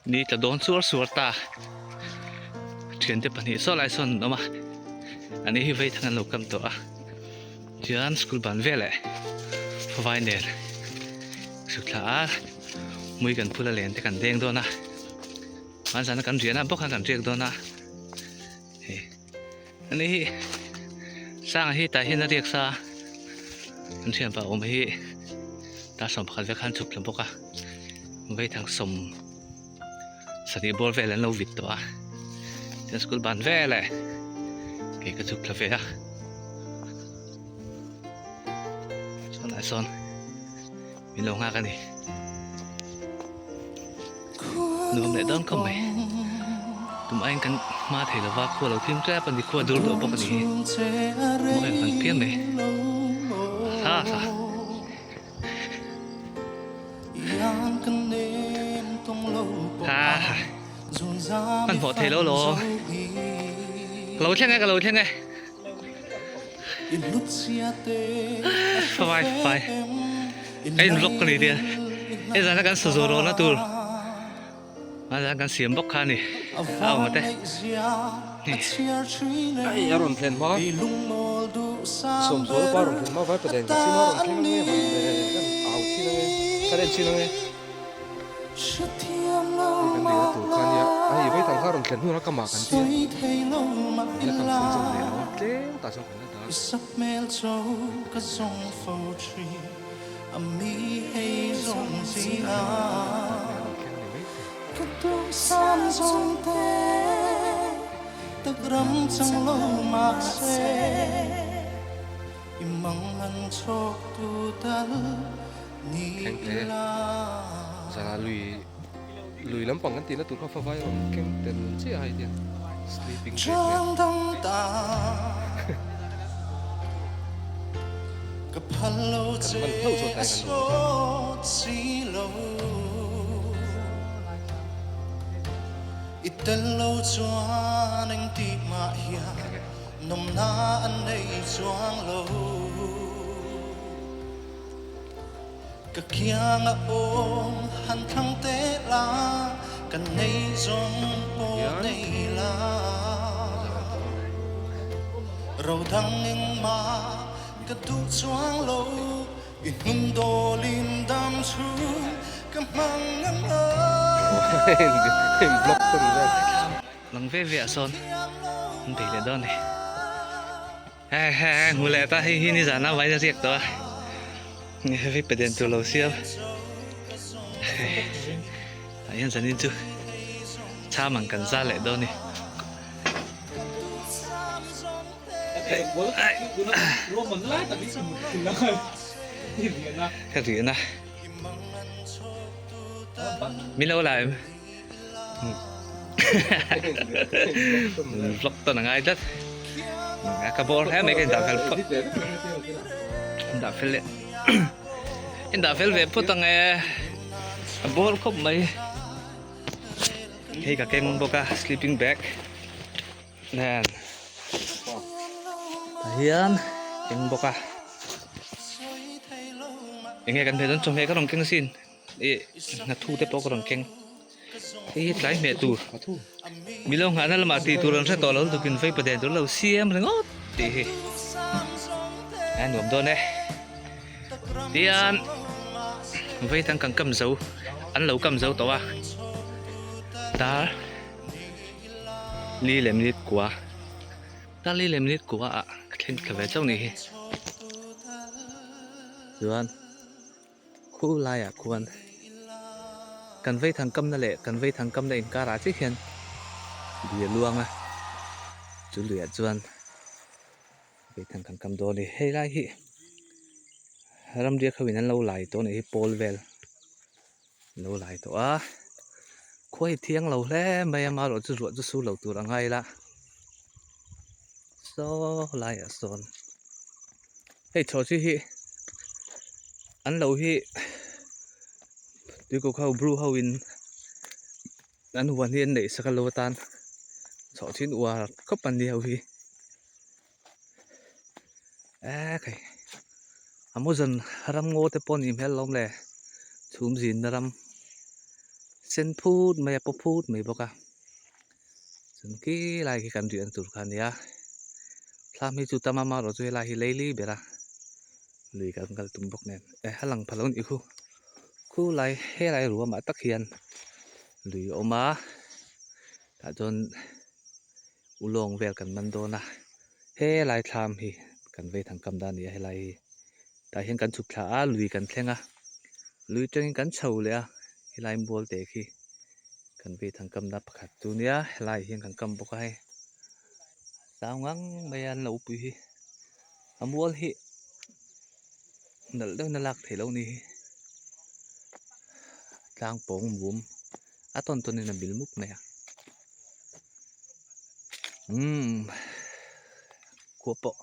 Ni tla dawn suar suar ta. Thiante pahnih saw lai sawn an awm a. Ani hi vei thang an lo kam tawh a. Chuan school ban veleh vai nen chhuk thla a mui kan phul a len te kan deng dawn a. Hmanzana kan riahna bawk khan kan riak dawn a. Hei ani hi sanga hi tah hian a riak sa a an thianpa awm hi tar sawm pakhat vek khan chhuk thla bawk a vaithang sawm sarih bawr vel an lo vit tawh a chuan school ban vel eh kei ka chhuk thla ve a chuan ah sawn. Min lo nghak a ni. Nuam leh dawn khawp mai. Tum aiin kan hma thei lova khua lo thim tep a ni, khua dur duah bawk a ni hi. Mawi ang kan pian mai. Ha ha. Ha ha. Hmanhmawh thei lo lo. Ka lo thleng e, ka lo thleng e. Fai fai ka in vlog ka ni tia he zana kan sazu rawhna tur a zan kan siam bawk kha a ni a awm te Ai a rawn thlen hma Sawmzuala pa rawn thlen hma vai paden ka chhim a rawn thleng ange man le kan au thin ange kan en thin ange Hei kan rihna tur kha ania a hei vaithang kha rawn thlen hnuah ka mah kan tia la kan chhunzawm leh lo a tlem tah chuan kan la dah Thleng hle. Zana lui lui lampang kan tihna tur kha favai a rawn keng tel chiah a hei hian sleeping bag nen. Kan man hlauh chuan tlai kan lo ang. Ka kianga awm han thlang te la, ka nei zawng pawh nei la. Ro dang engmah ka duh chuang lo, i hnung dawlin dam chhung ka hmang ngam lo. Lang ve ve ah sawn an bei leh dawn a ni. He he he hmu leh ta hei hi nizan a vain a riak tawh a heavy pe den tur lo siam tah hian zanin chu cham ang kan za leh dawn ni ka rihna min lo la em vlog tawn a ngai tlat ka bawr hle mai ka indah fel phawt indah fel leh indah fel ve phawt ang e a bawr khawp mai hei ka keng bawk a sleeping bag nen tah hian keng bawk a enge kan hmeh dawn chawhmeh ka rawn keng asin. Ih hnathu te pawh ka rawn keng hei hi tlai hmeh tur milo nghahna lamah tih tur an hre tawh lo lutuk in vei paden tur lo siam ringawt tih hi a nuam dawn e tian vei tang kan kam zo an lo kam zo tawh a dar li leh minute kua dar li leh minute kua ah ka thleng thla ve chauh ni hi chuan. Khu laiah khuan kan vei thang kamna leh kan vei thang kamna inkarah chiah hian lui a luang a, chu luiah chuan vei thang kan kam dawn a ni. Hei lai hi ramriak ho in an lo lai tawh a nih hi pawl vel an lo lai tawh a, khua hi thiang lo hle mai a amaherawhchu ruah chu sur lo tur a ngai la saw laiah sawn. Hei chho chi hi an lo hi tuikuk ho bru ho in an huan hi an neih sak a lo atan chho chin uar khawp an ni ho hi ekhei amazon ram ngaw te pawh a nih hmel alawm le chhum zin na ram. Sen phut mai a paw phut mai bawk a chuan khi lai khi kan riahna tur kha a nia thlam hi chu tam a erawh chu helai hi leili ber a lui kan kal tum bawk nen eh a lang pha lo a nih khu khu lai helai ruamah tak hian lui a awm a tah chuan ulawng vel kan man dawn a helai thlam hi kan vei thang kam dan a ni a helai hi. Tah hian kan chhuk thla a, lui kan thleng a, lui tangin kan chho leh a, helai mual te khi kan vei thang kamna pakhat chu nia helai hian kan kam bawk a hei zau ngang mai a an lo pui hi a mual hi nalh deuhin a lak theih loh a ni hi tlang pawng mum a tawn tawn in a bil mup mai a umm khua pawh.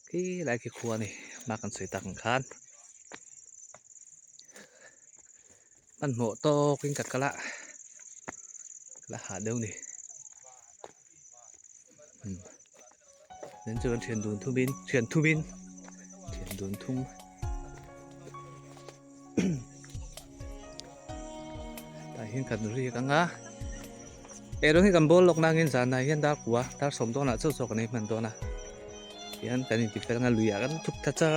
Khi lai khi khua a ni hma kan sawi tak ang khan hmanhmawh tawkin ka kal a ka la hah deuh a ni umm nen chuan thian dun thumin thian thumin thian dun thum tah hian kan riak ang a eh rawng hi kan bawl lawk nangin zanah hian dar kua dar sawm dawnah chauh chauh kan ei hman dawn a tihian kan inti fel anga luiah kan thuk tha char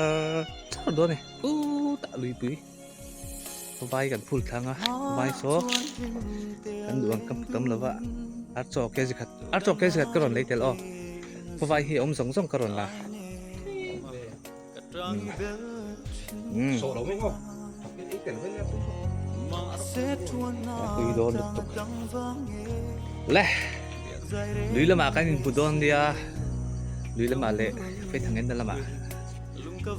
char dawn a ni chutah luipui vai kan phul thlang a vai saw kan duh ang kam tam lova ar chaw kg khat ar chaw kg khat ka rawn lei tel aw khawvai hi awm zawng zawng ka rawn la. Tui dawn lutuk le lui lamah kan inhmu dawn nia lui lamah leh Faithang en na lamah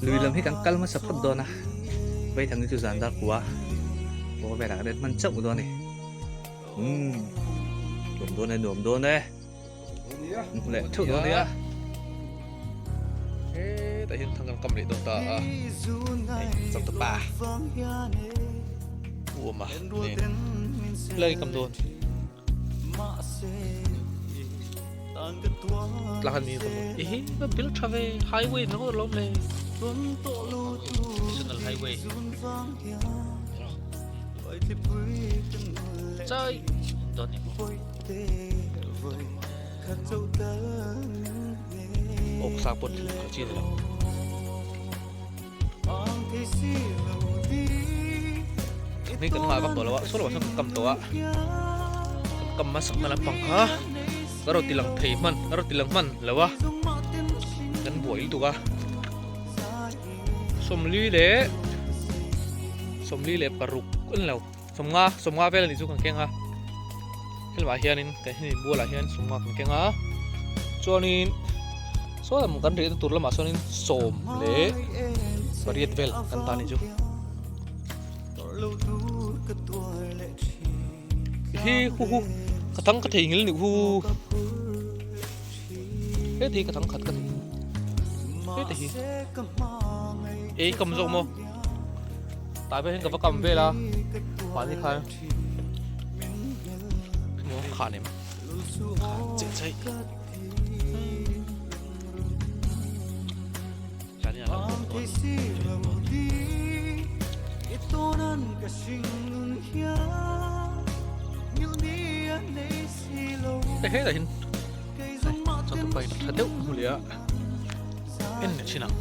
lui lam hi kan kal hmasa phawt dawn a Faithang hi chu zan dar kua pawh velah kan en hman chauh dawn a ni umm nuam dawn e nuam dawn e. Hmu leh theuh dawn nia. Hetah hian thang kan kam leh dawn ta a. Hei chak ta pa. Uama nen. Lai kam dawn. Tlang han mi kam dawn. Ehe ka bil tha ve highway na ngawt lawm le. National highway. Chai dawn ni maw. Awk sa pawh thil phal chi a ni lo. Hei kan nghah vak tawh lo a, saw lamah sawn kan kam tawh a, kan kam hmasak na lampang kha ka rawn ti lang thei hman, ka rawn ti lang hman lo a, kan buai lutuk a, sawmli leh sawmli leh paruk a ni lo. Sawmnga sawmnga vel a nih chu kan keng a helamah hianin kan hemi bualah hian sawmnga kan keng a chuanin saw lam kan rehna tur lamah sawnin sawm leh pariat vel kan ta a nih chu hi hu hu ka thang ka thei ngil nih hu heti hi ka thang khat ka thei heti hi ei kam zawk maw. Tah vel hian ka va kam vel a mahni khan maw khan em khan cheh chei Hei hei lah hin chatupa in tha deuh hmu leh a en leh thin ang.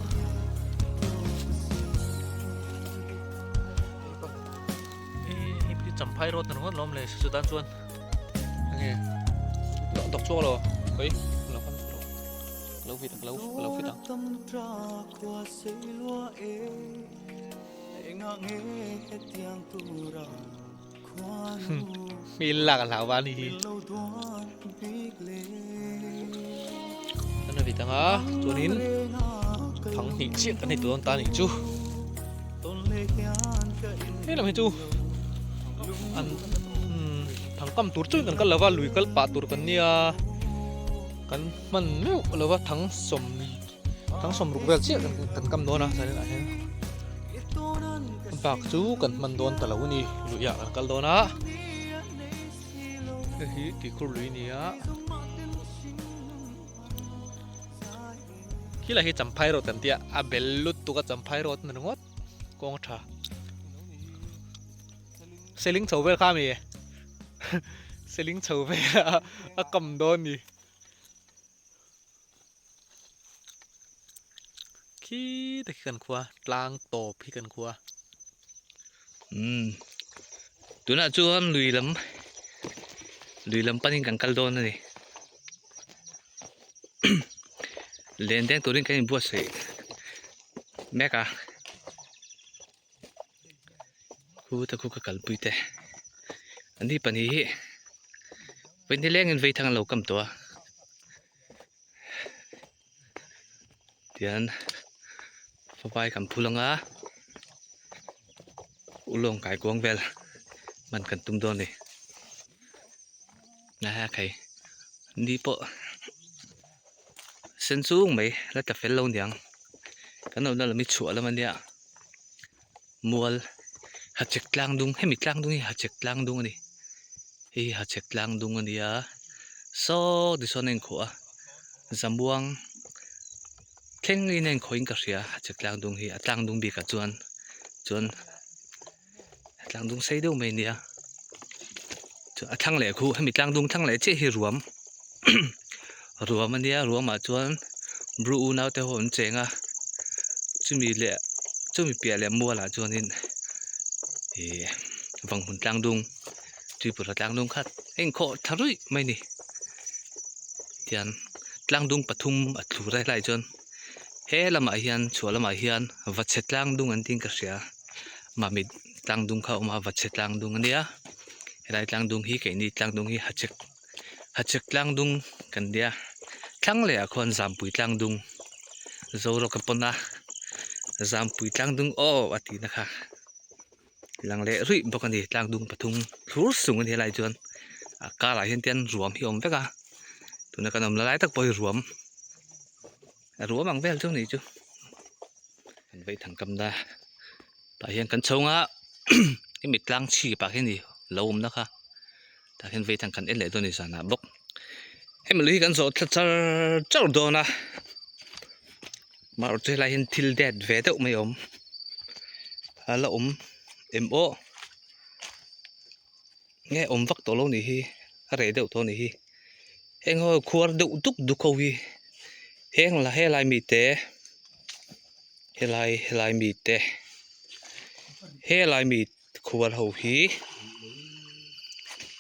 Hei hi champhai road na ringawt lawm le sudan chuan enge dawk chhuak lo oi lo kan lo fit lo lo fit ang. Mi lak a hlau va ni hi. Kan a vit anga chuanin thang hnih chiah kan hei dawn ta nih chu. Hei lam hi chu an thang kam tur chuan kan kal lova lui kal pah tur kan nia kan hman meuh lova thang sawm Thang sawmruk vel chiah kan kam dawn a zanin ah hian bak chu kan hman dawn ta lo a ni luiah kan kal dawn a hei hi tuikhur lui a ni a khilai hi champhai road kan tia a bel lutuk a champhai road a ni ringawt kawng a tha. Seling chho vel kha mi Seling chho vel a a kam dawn ni. Khi te khi kan khua tlang tawp hi kan khua. Umm tunah chuan lui lam lui lam panin kan kal dawn a ni len deng turin kan inbuatsaih mek a. Khu te khu ka kalpui te an ni pahnih hi vawi nilengin vei thang an lo kam tawh a tihian fawai kan phul ang a ulawng kaikuang vel hman kan tum dawn a ni a khai ni pawh sen chung mai la tla fel lo niang kan awmna lam hi chhuah lam ania mual hachhek tlang dung hemi tlang dung hi hachhek tlang dung a ni hei hi hachhek tlang dung a ni a saw tisawn a inkhuh a zamuang thleng in a inkhuh in ka hria hachhek tlang dung hi a tlang dung bikah chuan chuan tlang dung sei deuh mai a nia a thlang leh khu hemi tlang dung thlang leh chiah hi ruam ruam a nia ruamah chuan bru unau te ho an cheng a chumi leh chumi piah leh mualah chuanin ihh vanghmun tlang dung tripura tlang dung khat a inkhawh thla ruih mai a ni tian tlang dung pathum a thlur a helaiah chuan. He lamah hian chhuah lamah hian vachhe tlang dung an tiin ka hria mamit tlang dung kha a awm a vachhe tlang dung a nia helai tlang dung hi keini tlang dung hi hachhek hachhek tlang dung kan nia thlang leh ah khuan zampui tlang dung zorawk a pawn a zampui tlang dung aw a tihna kha lang leh ruih bawk a ni tlang dung pathum thlur sung a ni helai chuan a karah hian tian ruam hi a awm vek a tuna kan awm la lai tak pawh hi ruam a ruam ang vel chu a nih chu kan vei thang kam na tah hian kan chhung a hemi tlang chhip ah hian ni lo awm na kha tah hian vei thang kan en leh dawn a ni zanah bawk hemi lui hi kan zawh thla char char dawn a amaherawhchu helai hian thil det ve deuh mai a awm a la awm em aw nge awm vak tawh lo nih hi a reh deuh tawh a nih hi heng ho khuar deuh duk duk ho hi heng la helai mite helai helai mite helai mi khuar ho hi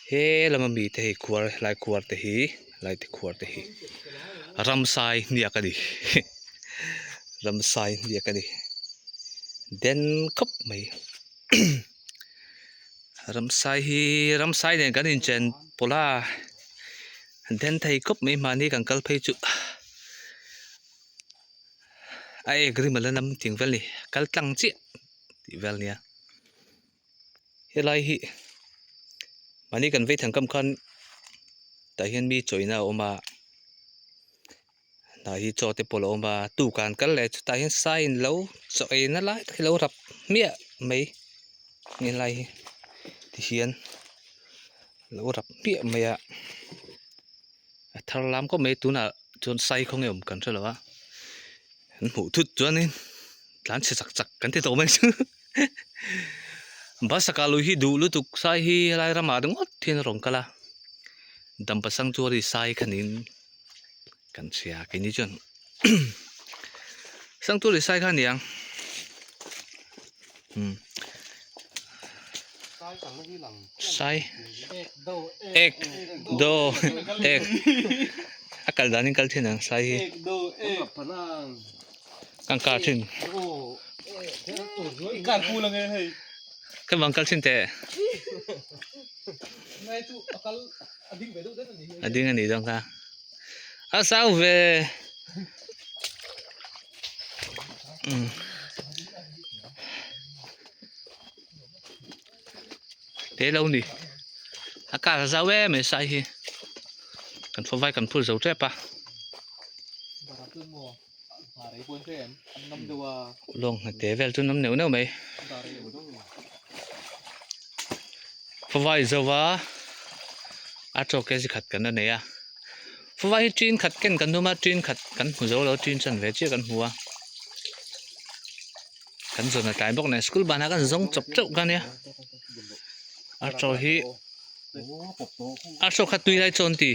he lama mite hei khuar helai khuar te hi helai te khuar te hi ramsai hniak a ni ramsai hniak a ni den khawp mai. Ramsai hi ramsai nen kan inchen pawlh a then thei khawp mai mahni kan kal phei chu a ek rim a la nam ting vel a ni kal tlang chiah tih vel a nia helai hi mahni kan vei thang kam khan tah hian mi chawina a awm a. Hnah hi chaw te pawh a lo awm a tukan kal leh chutah hian sign lo chaw ei na lai tak hi lo rap hmiah mai helai hi tihian lo rap hmiah mai a a thar lam khawp mai tunah chuan sai khaw nge awm kan hre lo a an hmuh thut chuanin tlan chhe chak chak kan ti tawh mai chu bus a kah lui hi duh lutuk sai hi helai ramah ringawt hian a rawn kal a dampa sanctuary sai khanin. Kan hria keini chuan Sangtuli sai kha aniang umm sai ek do ek a kal danin kal thin ang sai hi kan kar thin kan bang kal thin teh a ding a nih dawn kha a sau ve umm te lo ni a kar a zau em mai sai hi kan fawvai kan phur zo tep a lawng hnate vel chu an awm neuh neuh mai fawvai zo va a chaw kg khat kan la nei a fawvai hi tin khat ken kan tum a tin khat kan hmu zo lo tin chan ve chiah kan hmu a kan zawn a tlai bawk nen school banah kan zawng chawp chauh kha nia. A chaw hi a chaw kha tui lai chaw an ti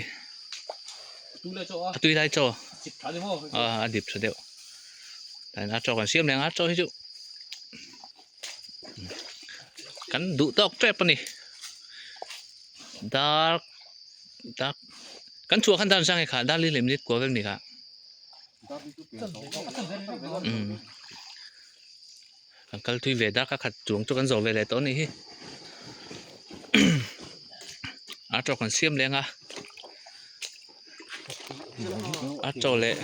a tui lai chaw a a dip tha deuh tah a chaw kan siam leh ang a chaw hi chu kan duh tawk tep a ni dar dar kan chhuah khan dar zang e kha dar li leh minute kua vel a ni kha umm. Kan kal thui ve dak a khat chuang chu kan zawh ve leh tawh a nih hi a chaw kan siam leng a a chaw leh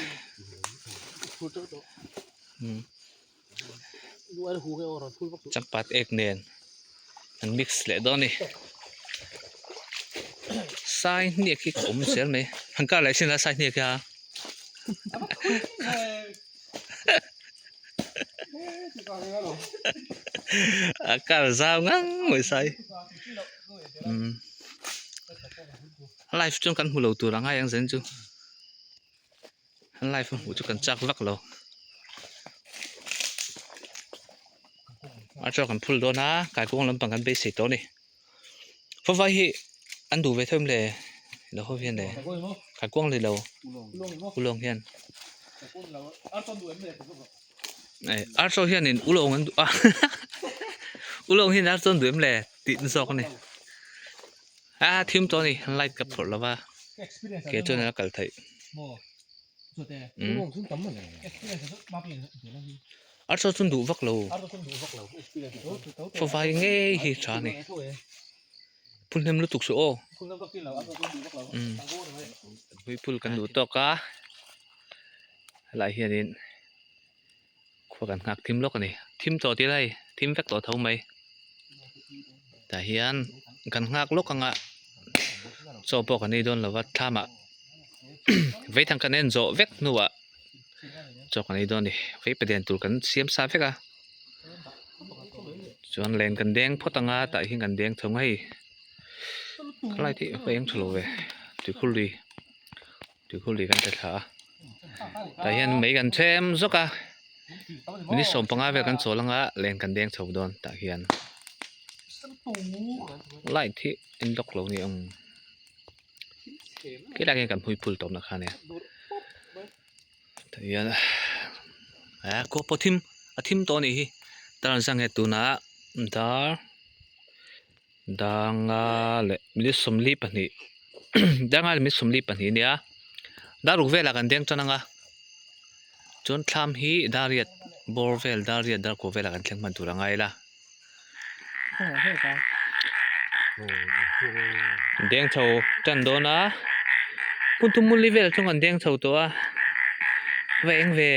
changpat ek nen an mix leh dawn a ni sai hniak hi ka awm zel mai han kar leh chin a sai hniak hi a. A kar zau ngang mai sai umm a live chuan kan hmu lo tur ang ai ang zen chu a live a hmuh chu kan chak vak lo a chaw kan phul dawn a kaikuang lampang kan beisei tawh a ni. Favai hi an duh ve theuh em le lo ho hian le kaikuang le lo ulawng hian eh archaw hianin ulawng an duh a ulawng hian archaw an duh em le tih na zawk a ni a thim tawh a ni light ka phawrh lova ke chuan a kal theih umm archaw chu an duh vak lo favai ngei hi tha a ni phul hnem lutuk suh aw umm hmuiphul kan duh tawk a helai hianin khua kan nghak thim lawk a ni thim tawh tih lai thim vek tawh tho mai tah hian kan nghak lawk anga chaw pawh kan ei dawn lo va thlamah vaithang kan en zawh vek hnuah chaw kan ei dawn a ni vei padian tur kan siam sa vek a chuan len kan deng phawt anga tah hian kan deng chho ang a hei khalai te hi a eng tha lo ve tuikhur lui. Tuikhur lui kan ta thla a tah hian mei kan them zawk a minute 15 vel kan chawl anga len kan deng chho dawn tah hian light hi en lawk lo ni ang khilai ah khian kan hmui phul tawp na kha nia tah hian ah khua pawh thim a thim tawh a nih hi tar an sang e tunah dar. Danga leh minute 42 danga leh minute 42 a nia dar ruk velah kan deng tan ang a chuan thlam hi dar riat bawr vel dar riat dar kua velah kan thleng hman tur a ngai la deng chho tan dawn a hmun thum hmun li vel chu kan deng chho tawh a va eng ve.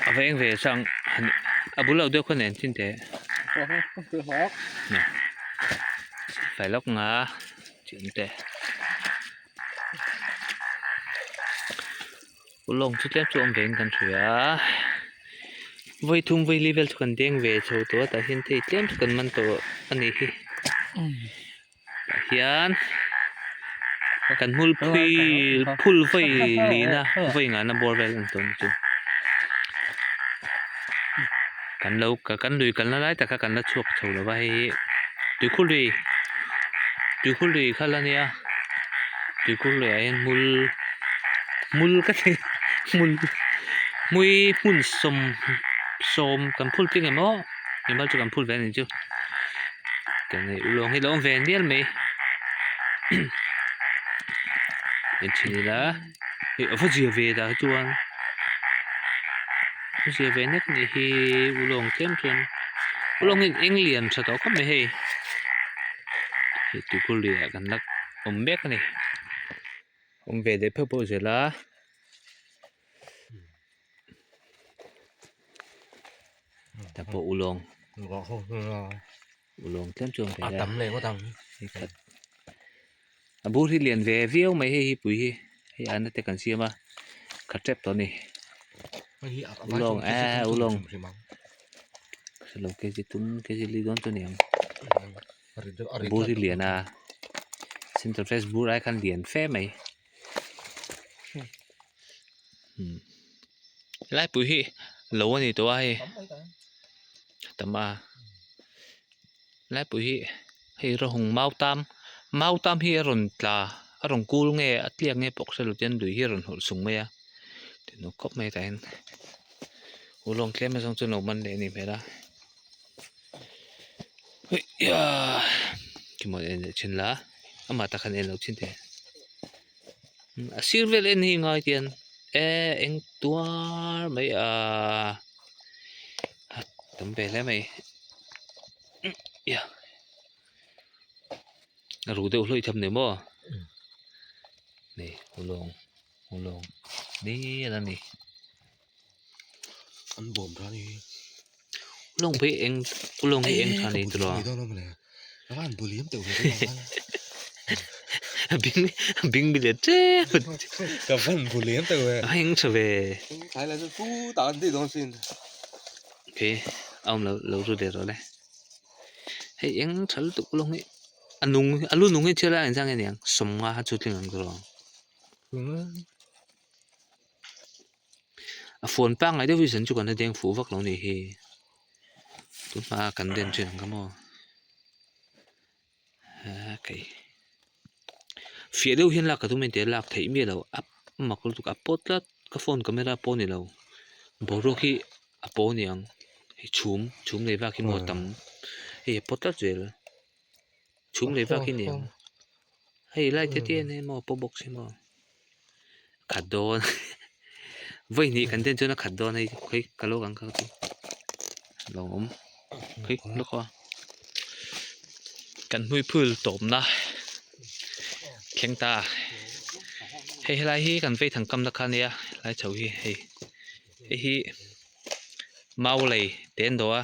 A veng ve chang a bul lo deuh kha nen chin teh fai lawk nga chin teh ulawng chu tlem chu awm ve in kan hria a vawi thum vawi li vel chu kan deng ve chho tawh a tah hian thei tlem chu kan man tawh a nih hi. Tah hian kan hmul phui phul vawi lina vawi ngahna bawr vel an tawn chu kan lo kan lui kalna lai tak kha kan la chhuak chho lo va hei hi tuikhur lui tuikhur lui kha la nia tuikhur lui ah hian hmul hmul ka ti hmul hmui hmun sawm sawm kan phul tling em aw. Engmah chu kan phul ve a ni chu kan nei ulawng hi lo awm ve nial mai en thin ila hei a va zia ve dah hi chuan a zia ve nek a nih hi ulawng tlem chuan ulawng hi eng lian tha tawh khawp mai hei hei tuikhur lui ah kan la awm mek a ni awm ve leh pheuh pawh zel a. Ta pawh ulawng ulawng tlem chu awm thei a tam leh ngawt ang a bur hi lian ve viau mai hei hi pui hi hei ana te kan siam a khat tep tawh a ni ulawng eh ulawng lo kg tum kg li dawn chu a ni ang bur hi lian a center fresh bur ai khan lian fe mai. Helai pui hi lo a ni tawh a hei tam a. Laipui hi hei rawhung mautam mautam hi a rawn tla a rawn kul nge a tliak nge pawh ka hre lo chuan lui hi a rawn hawlh sung mai a tinawk khawp mai tah hian ulawng tlem azawng chu an lo man leh a nih hmel a khimaw en leh thin la amah tak han en lo thin teh a sir vel en hi ngai tian eh eng tuar mai ahh tam ve hle mai a ru deuh hlawih tham ni maw nei ulawng ulawng ni a ni. An bawm tha ni. Ulawng phei eng ulawng hi eng tha ni tawh a. An buliam teuh ve a bing bing bi let tep ka van buliam teuh ve a eng tha ve thlai la chu pu ta an ti dawn sin okay a awm lo lo ru leh rawh le hei eng tha lutuk ulawng hi a nung a lu nung hi thil a inzang aniang sawmnga kha chu tling ang tawh A phone pangngai deuh hi zan chu kan la deng fuh vak lo nih hi tun hma a kan den thin ang kha maw aa kei fiah deuh hian lak ka tum engtiang lak theih miah loh a mak lutuk a pawt tlat ka phone camera pawh a ni lo boruak hi a paw a niang hei chhum chhum nei vak hi maw a tam hei a pawt tlat zel chhum nei vak hi a niang hei lai te te ania maw a paw bawk si maw. Khat dawn vawi hnih kan den chuan a khat dawn hei khawi ka lo ang kha chu lo awm khawi lawk a kan hmui phul tawpna thleng ta hei helai hi kan vei thang kamna kha ania helai chho hi hei hei hi mau lei te an dawh a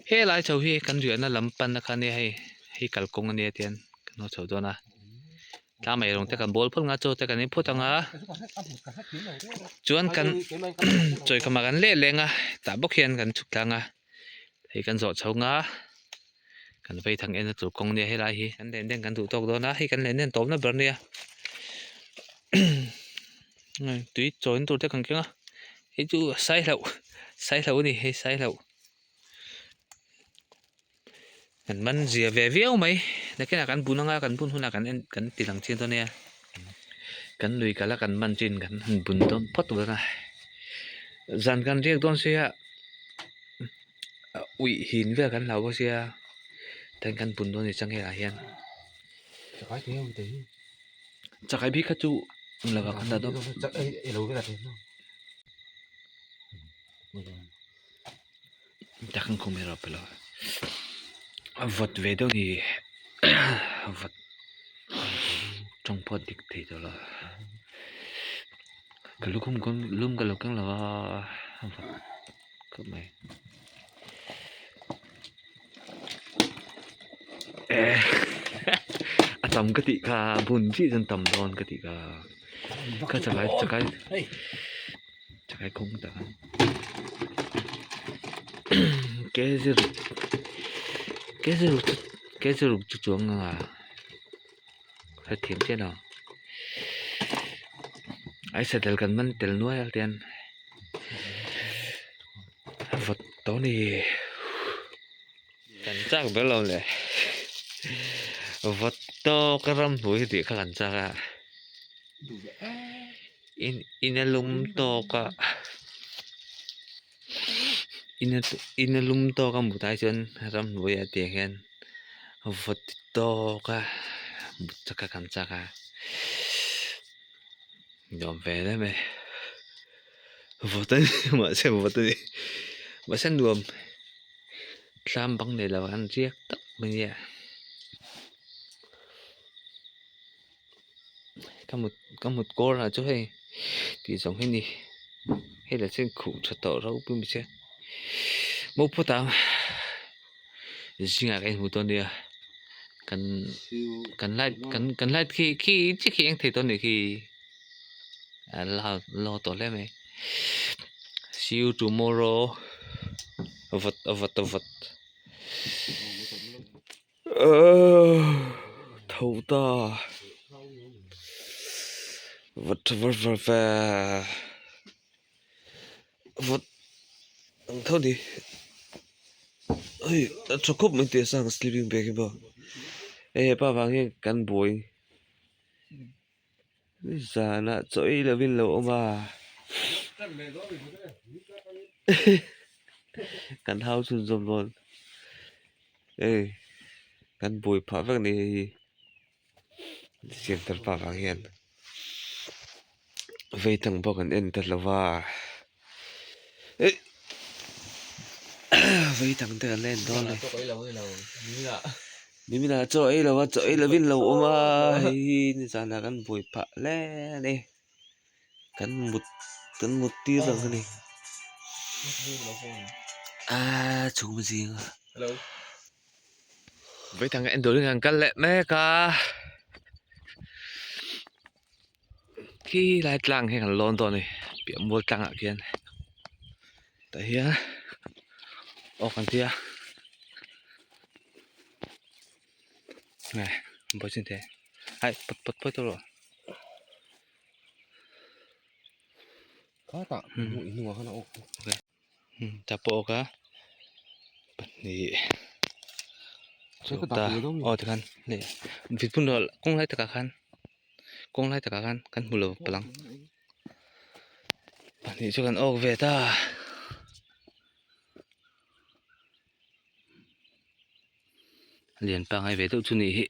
helai chho hi kan riahna lam panna kha ania hei hei kalkawng ania tian kan haw chho dawn a. Tlang mai rawng te kan bawl phawt nga chaw te kan ei phawt ang a chuan kan chawi khamah kan leh leng a tah bawk hian kan chhuk tlang a hei kan zawh chho nga kan vei thang en a tur kawng nia helai hi kan len den kan duh tawk dawn a hei kan len den tawpna ber nia tui chawi na tur te kan keng a hei chu saihlauh saihlauh a ni hei saihlauh. Kan man zia ve viau mai nakinah kan bun anga kan bun hunah kan en kan ti lang chiang dawn nia kan lui kal a kan man chin kan han bun dawn phawt dawn a zan kan riak dawn sia uih hin vel kan hlau bawk sia tiang kan bun dawn a ni chang helaiah hian chakai bik kha chu lovah kan dah dawn. Takhan khum erawh pe lo a vawt ve deuh ni vawt tawng pawh a dik thei tawh lo ka lukhum kawng lum ka lo keng lo a a vawt khawp mai a tam ka tih kha bun chiah chuan tam dawn ka tih kha ka chakai chakai. Chakai kawng tak a kg ruk kg ruk chu kg ruk chu chuang ang a hrethiam chiah lo ai satel kan man tel nuai a tian a vawt tawh a ni kan chak ber lo le vawt tawk a ramhnuai hi tih kha kan chak a. In in a lum tawk a in a in a lum tawk a mut ai chuan ramhnuaiah tiang hian vawt tawk a mut chak a kan chak a nuam ve em em vawt a ni mahse vawt a ni mahse nuam tlang bang nei lo an riak tawp mai nia. Ka mut ka mut kawr lah chu hei tih zawng hi ni hei lah chuan khuh tha tawh ropui mai che mo phawt ang zingah ka inhmu dawn nia kan kan light kan kan light khi khi chiah khi eng thei dawn nih khi a la la tawh hle mai see you tomorrow vawt a vawt a vawt. Tho ta vawt tha var var ve vawt ang tho ni. Hei a tha khawp mai tih a sang sleeping bag hi maw hei hepa vang hian kan buai zanah chaw ei lovin lo awm a kan hau chhunzawm dawn hei kan buai phah vek a ni hei hi siam thar pa vang hian vei thang pawh kan en ta lo va vei thang te kan la en dawn a ni nimin ah chaw ei lo a chaw ei lovin lo awm a hei hi nizanah kan buai phah hle a ni kan mut kan mut tir ang a ni aaa chhum zing a. Vaithang en turin kan kal leh mek a khi lai tlang hi kan lawn dawn a ni piah mual tlangah khian tah hian aw kan tia nge buai chin te ai pawt pawt pawt rawh Khatah hmuh inhnungah khan a awk ta pawh ka pahnih ta aw tikhan leh vit hmun rawh kawng lai takah khan kawng lai takah khan kan hmu lo palang pahnih chu kan awk ve ta lian pangai ve deuh chu nih hi.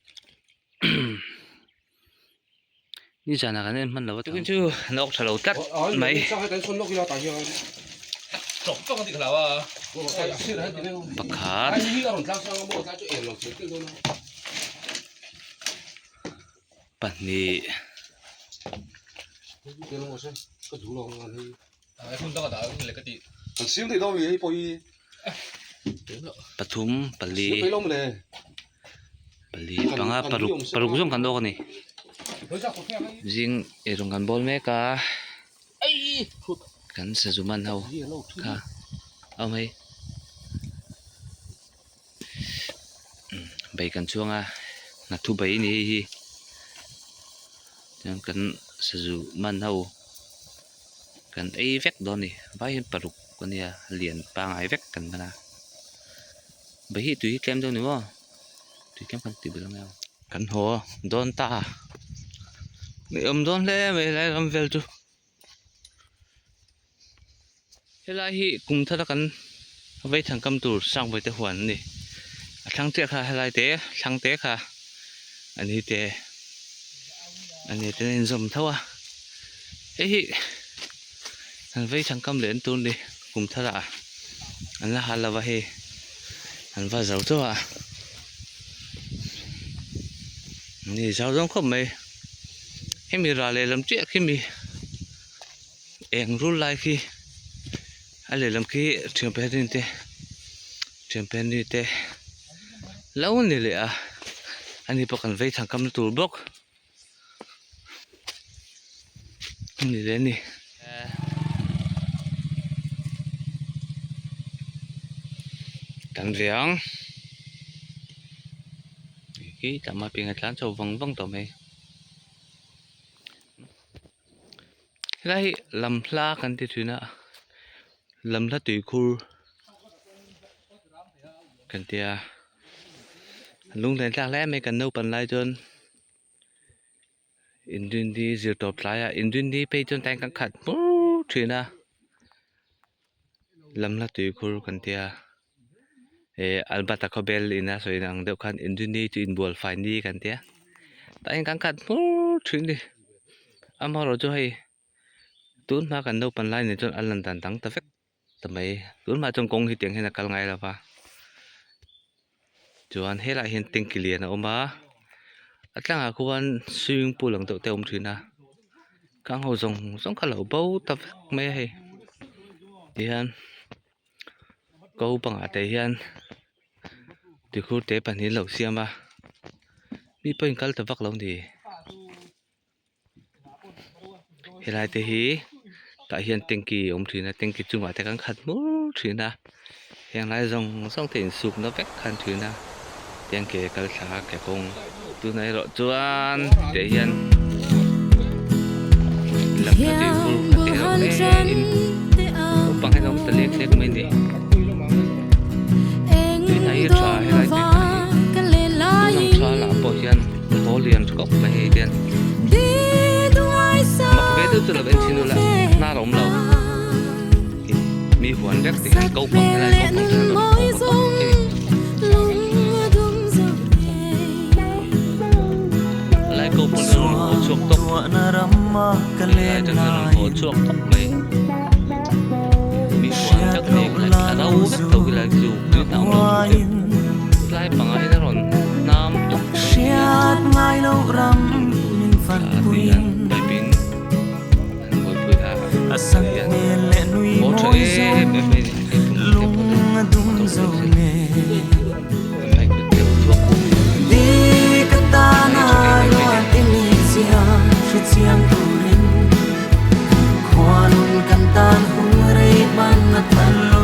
Ni zanah kan en hman lo a tukin chu an awk tha lo tlat mai. Pakhat pahnih pathum pali pali panga paruk paruk zawng kan awk a ni zing eirawng kan bawl mek a kan sazu man ho kha a awm hei bai kan chuang a hnathu bai a ni hei hi chuan kan sazu man ho kan ei vek dawn a ni vai hian paruk a nia lian pangngai vek kan man a bai hi tui hi tlem deuh a ni maw tui tlem kan ti belh ang em kan haw dawn ta ni awm dawn hle mai helai ram vel chu. Helai hi kum thar a kan vei thang kam tur Sangvawi te huan a ni. A thlang chiah kha helai te thlang te kha a ni te a ni te a inzawm tho a. Hei hi kan vei thang kam leh an tur a ni kum thar ah an la hal lo va hei an va zo chauh a. Ni zau zawng khawp mai hemi ral lehlam chiah khi mi. Eng rul lai khi a lehlam khi thian pahnih te thian pahnih te lo ni leh a ani pawh kan vei thang kam na tur bawk a ni leh a ni. Kan ve ang khi tlangval pian a tlan chho vang vang tawh mai. Helai hi lam hla kan ti thin a lam hla tuikhur kan tia lunglen thlak hle mai kan naupan lai chuan inrinni zir tawp tlaiah inrinni phei chuan tlai kan khat hmur thin a lam hla tuikhur kan tia eh Albert-a khawbel ina sawi ang deuh khan inrinni chu inbual fai ni kan tia tah hian kan khat hmur thin a ni amaherawhchu hei tun hma kan naupan lai nen chuan a lan dan dang ta vek ta mai tun hma chuan kawng hi tiang hian a kal ngai lo va chuan helaiah hian tanki lian a awm a a tlangah khuan swimming pool ang deuh te a awm thin a khang ho zawng zawng kha a lo bo ta vek mai a hei tihian. Ko pangah te hian tikhur te pahnih an lo siam a mi pawh in kal ta vak lo a ni helai te hi tah hian tanky a awm thin a tanky chungah te kan khat hmur thin a heng lai zawng zawng te insukna vek khan thin a tiang ke kal thla a ke kawng tunah erawh chuan teh hian lamna tih hur kha te erawh hle in naupang hian a awm ta lek lek mai a ni. An ko pang helai ko pang hian a rawn haw tawp mai helai ko pang hian a rawn haw chhuak tawp helai atang hian a rawn haw chhuak tawp mai mi huan tak mai helai a ro vek tho helai chu tui hna awm lo chu tlai pangah hian a rawn hnam tawp mai a ti hian pipe in an buaipui a hian haw tha em em mai a ni hei pum te pawh chu motor te pawh bike te pawh chu a kawm a tha em em mai a ni.